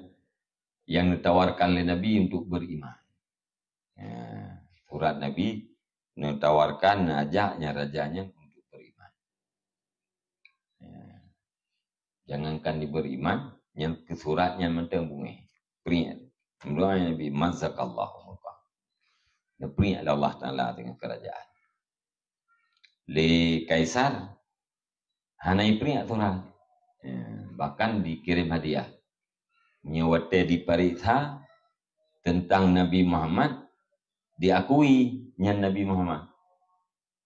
yang ditawarkan oleh Nabi untuk beriman. Eh, surat Nabi neutawarkan, neujak nyan raja nyan untuk beriman. Eh, jangankan diberiman, nyan keu surat nyan mantong beungéh. Priek. Meudoa Nabi, "Mazzakallahu mulka." Neupriek lé Allah Taala dengan kerajaan. Lé Kaisar, hana ipriek surat. Ya, bahkan dikirim hadiah. Nyoe watée dipareksa tentang Nabi Muhammad, diakui nyan Nabi Muhammad.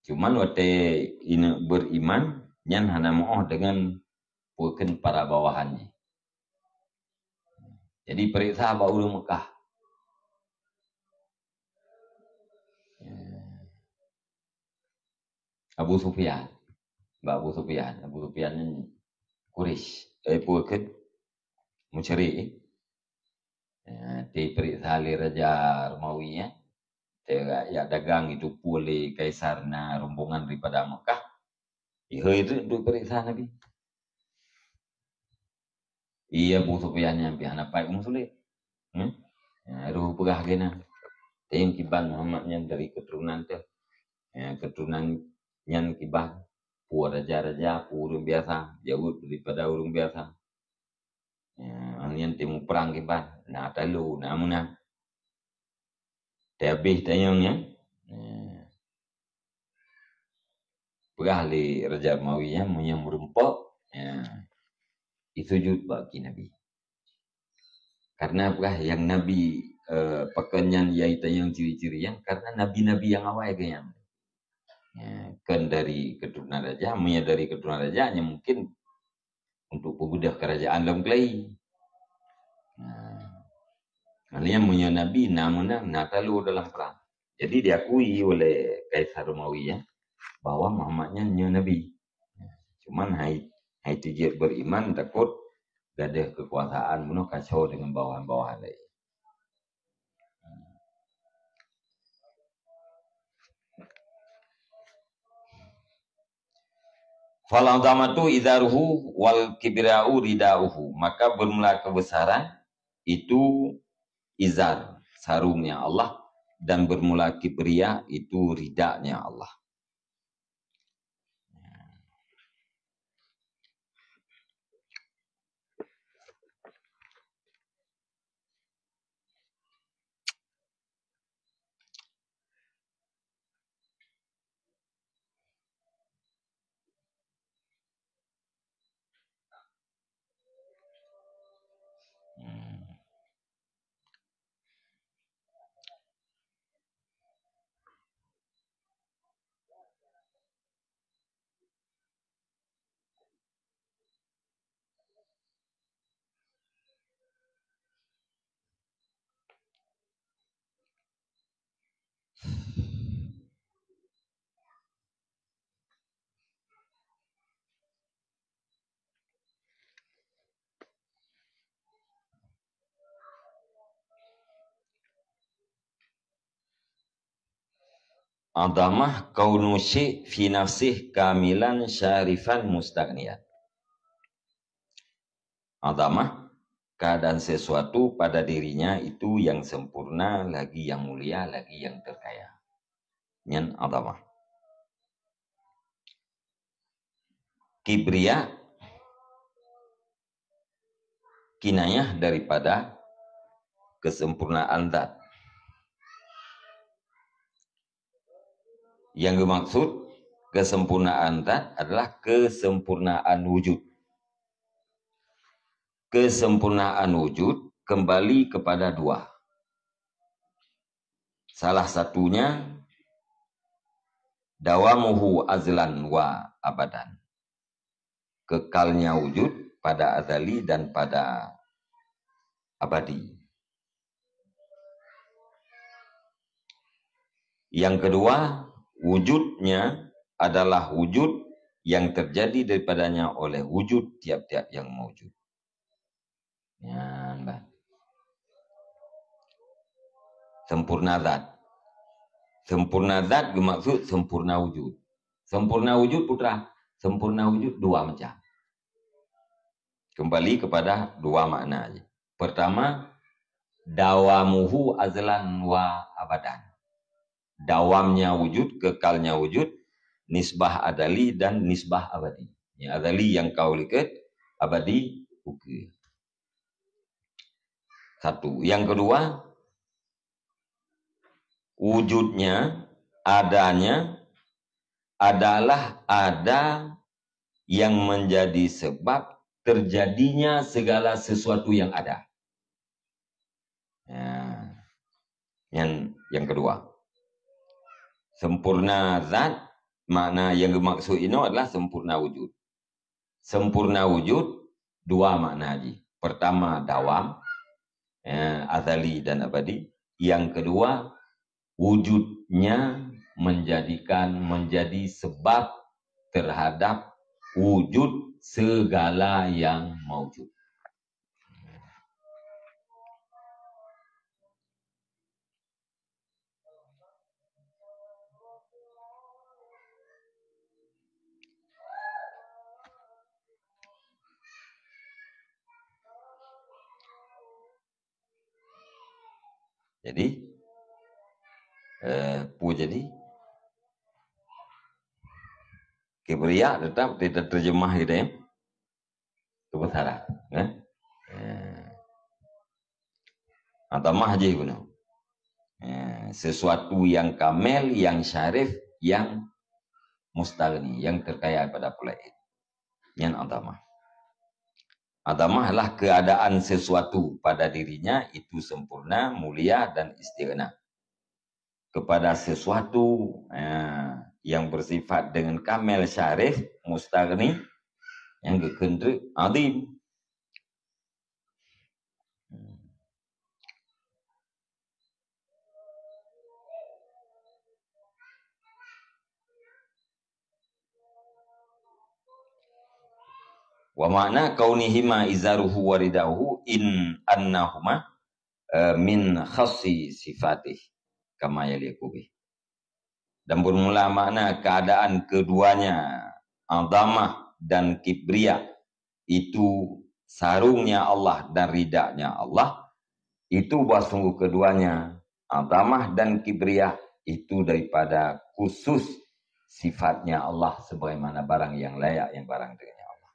Cuman watée ineuk beriman, nyan hana meu'oh deungon peue kheun para bawahan jih. Jadi, pareksa bak ureuëng Mekah. Ya. Abu Sufyan. Bak Abu Sufyan. Abu Sufyan nyan Quraisy. Eh, peue kheun? Musyrik. Ya, dipareksa lé Raja Romawi, ya. Teuka jak dagang itu pue lé Kaisar na rombongan daripada Mekah. Ihôi teuk untuk periksa Nabi. Iya Abu Sufyan nyan pih hana pai Umu Sulek. Hmm? Ya, roh peugah lagée na. Teuing kiban Muhammad nyan dari keturunan teuh. Ya, keturunan nyan kiban pue raja-raja, pue ureuëng biasa, jaweueb daripada ureuëng biasa. Ya, nyan timu perang kiban, na talo, na meunang. Teuhabéh tanyong nyan. Ya. Peugah lé Raja Romawi nyan, meunyoe meureumpok, ya, isujud bak kaki Nabi. Karena peugah nyang Nabi, eh, pakon nyan yai tanyong ciri-ciri nyan, karena nabi-nabi nyang awai geuh nyan. Ya, kon dari keturunan raja, meunyoe dari keturunan raja, nyan mungkin untuk peubeudôh kerajaan lom keulai. Nah, nyan meunyoe Nabi na meunang, na talo dalam perang. Jadi diakui oleh Kaisar Romawi, ya, bahwa Muhammad nyan nyoe Nabi. Cuman hai, hai teujeuet beriman, takot gadoh kekuasaan bunoe kacau dengan bawahan-bawahan lain. Fal azamatu izaruhu wal kibriya'u ridauhu. Maka bermula kebesaran itu izar, sarungnya Allah, dan bermula kibriya itu ridanya Allah. Hmm. Azamah kaunu syai' fi nafsih kamilan syarifan mustaghniyan. Azamah, keadaan sesuatu pada dirinya itu yang sempurna, lagi yang mulia, lagi yang terkaya. Nyan azamah. Kibriya, kinayah daripada kesempurnaan zat. Yang dimaksud kesempurnaan zat adalah kesempurnaan wujud. Kesempurnaan wujud kembali kepada dua. Salah satunya dawamuhu azlan wa abadan. Kekalnya wujud pada azali dan pada abadi. Yang kedua, wujudnya adalah wujud yang terjadi daripadanya oleh wujud tiap-tiap yang maujud. Nyan bah. Sempurna zat. Sempurna zat dimaksud sempurna wujud. Sempurna wujud, putra, sempurna wujud dua macam. Kembali kepada dua makna aja. Pertama, dawamuhu azlan wa abadan. Dawamnya wujud, kekalnya wujud, nisbah azali dan nisbah abadi. Ya, azali nyang ka u likot, abadi ukeue. Satu. Yang kedua, wujudnya, adanya adalah ada yang menjadi sebab terjadinya segala sesuatu yang ada. Ya. Yang, yang kedua, sempurna zat, makna yang dimaksud inoe adalah sempurna wujud. Sempurna wujud, dua makna jih. Pertama, dawam, ya, azali dan abadi. Yang kedua, wujudnya menjadikan, menjadi sebab terhadap wujud segala yang maujud. Jadi, eh, peue jadi? Kibria tetap diterjemah gitu ya. Kebesaran, ya. Eh. Azamah jih bunoe. Eh, sesuatu yang kamil, yang syarif, yang mustaghni, yang terkaya pada pula. Nyan azamah. Azamah lah keadaan sesuatu pada dirinya itu sempurna, mulia dan istighna. Kepada sesuatu, eh, yang bersifat dengan kamil, syarif, mustaghni, yang geukheun treuk azim. Wa makna kaunihima izaruhu wa ridahu in annahuma, eh, min khassi sifatih kama yaliqu bih. Dan bermula makna keadaan keduanya, azamah dan kibria, itu sarungnya Allah dan ridanya Allah, itu bahwa sungguh keduanya, azamah dan kibria, itu daripada khusus sifatnya Allah sebagaimana barang yang layak yang barang dengannya Allah.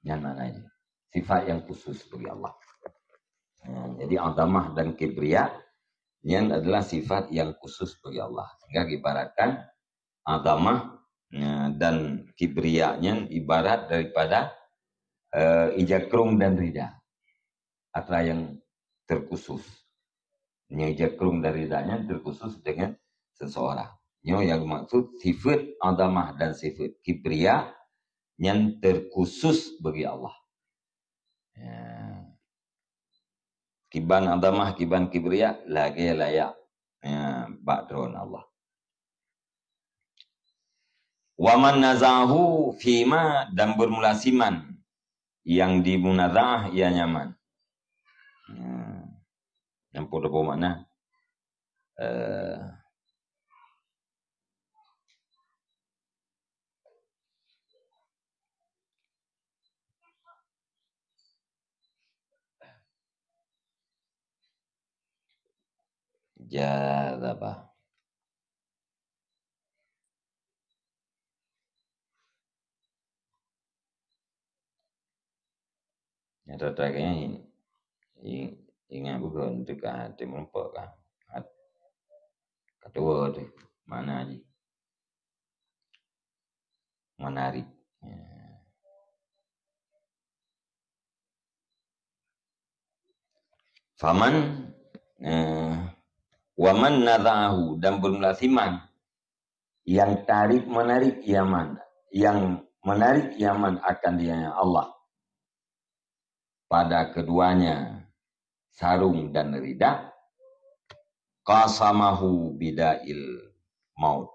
Nyan maknanya. Sifat yang khusus bagi Allah. Ya, jadi azamah dan kibria, nyan adalah sifat yang khusus bagi Allah. Sehingga diibaratkan azamah, ya, dan kibria nyan ibarat daripada, eh, ija krung dan rida. Atra yang terkhusus. Nyan ija krung dan rida nyan terkhusus dengan seseorang. Nyoe yang maksud sifat azamah dan sifat kibria nyan terkhusus bagi Allah. Ya. Kiban azamah, kiban kibria, lagèe layak, ya, bak droe Allah. Wa man nazahu fima, dan bermula siman yang dimunazah ia nyaman. Ya. Nyang peue makna? Eh, Jazaba. Nyata-nyata kayaknya ini. Ing-, ingat bukan teuka hati merumpok kah? Hat-, katuwa tu. Mana ji? Menarik. Ya. Faman, eh, waman naza'ahu, dan bermula siman yang tarik menarik yaman, yang menarik yaman akan dia Allah. Pada keduanya sarung dan rida, qasamahu bidail maut.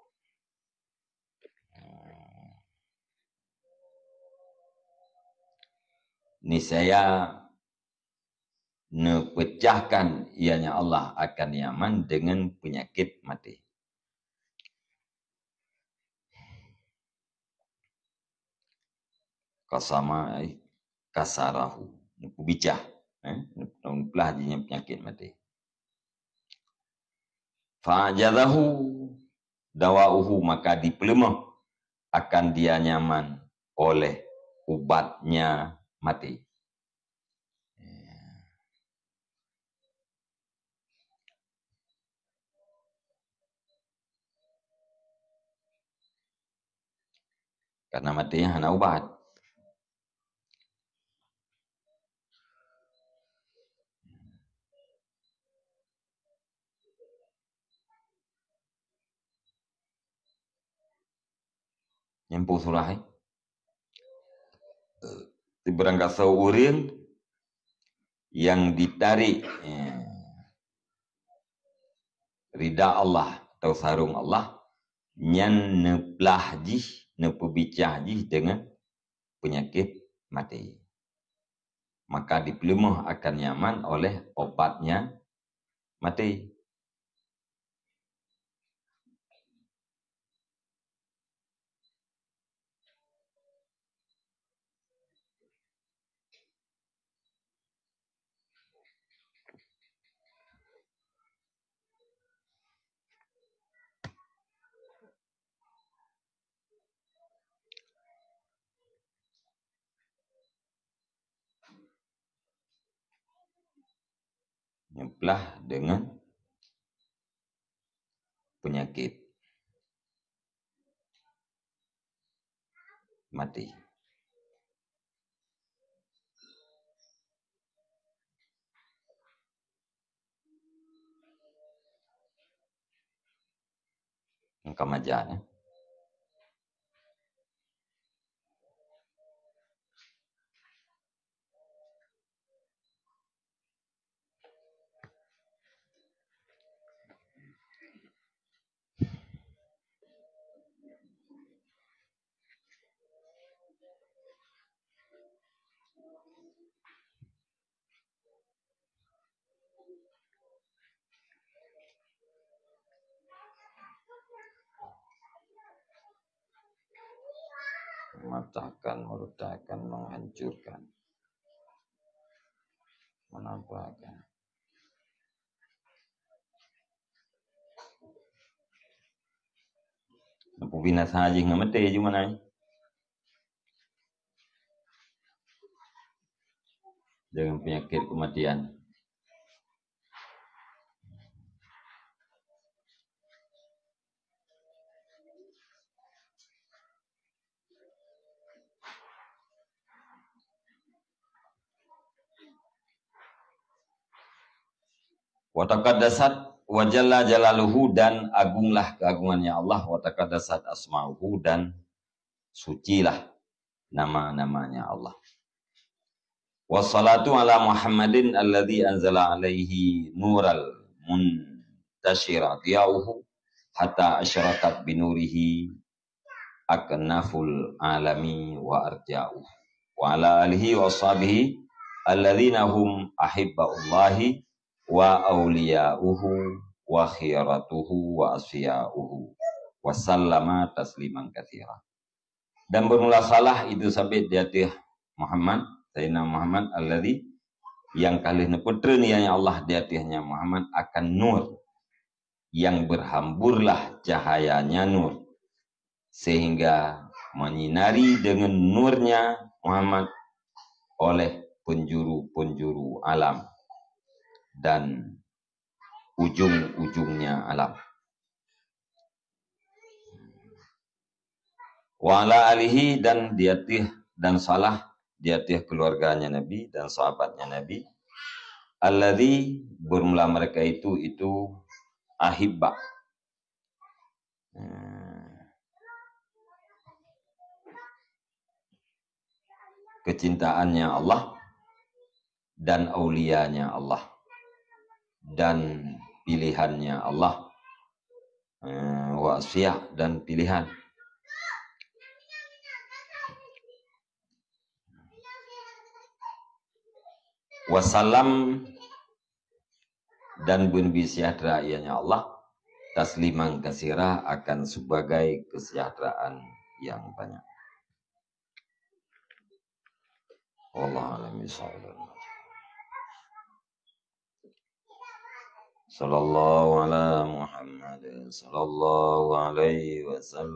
Niscaya neupeucahkan ianya Allah akan yaman dengan penyakit maté. Qasama ai kasarahu. Neupeubicah, eh, neuplah jih nyan peunyakét maté. Fa'jazahu dawa'uhu, maka dipeuleumah akan dia nyaman oleh ubatnya maté. Karena maté nyan hana ubat. Nyang peue surah, eh? Di barangkasoe ureuëng nyang ditarik, eh, rida Allah atau sarong Allah, nyan neuplah jih, neupeubicah jih deungon peunyakét maté. Maka dipeuleumah akan nyaman oleh obatnya maté. Lah dengan penyakit mati. Engka maja, ya. Mematahkan, meruntuhkan, menghancurkan, menampakkan. Neupubinasa jih ngon maté jih meunan. Dengan penyakit kematian. Wa taqaddasat wa jalla jalaluhu, dan agunglah keagungannya Allah, wa taqaddasat asma'uhu, dan sucilah nama-namanya Allah. Wassalatu ala Muhammadin alladzi anzala alaihi nural muntashira diyauhu hatta asyraqat binurihi aknaful alami wa arja'uhu. Wa ala alihi wa ashabihi alladzina hum ahibbaullahi wa auliya'uhu wa khiyaratuhu wa asfiya'uhu. Wa sallama tasliman katsira. Dan bermula salah itu sabit di ateueh Muhammad, Sayyidina Muhammad alladzi, yang ka lheueh neupeutreun, ya Allah, di ateuehnya Muhammad akan nur, yang berhamburlah cahayanya nur, sehingga menyinari dengan nurnya Muhammad oleh penjuru-penjuru alam dan ujung-ujungnya alam. Wa ala alihi, dan di ateueh, dan salah di ateueh keluarganya Nabi dan sahabatnya Nabi. Alladzi, bermula mereka itu, itu ahibba. Hmm. Kecintaannya Allah dan aulianya Allah dan pilihannya Allah, eh, wa asfiyah, dan pilihan. Wasallam, dan beuneubri seujahteura ianya Allah, tasliman katsira, akan sebagai kesejahteraan yang banyak. Wallahu a'lam bishawab. Sallallahu ala Muhammad, sallallahu alaihi wasallam.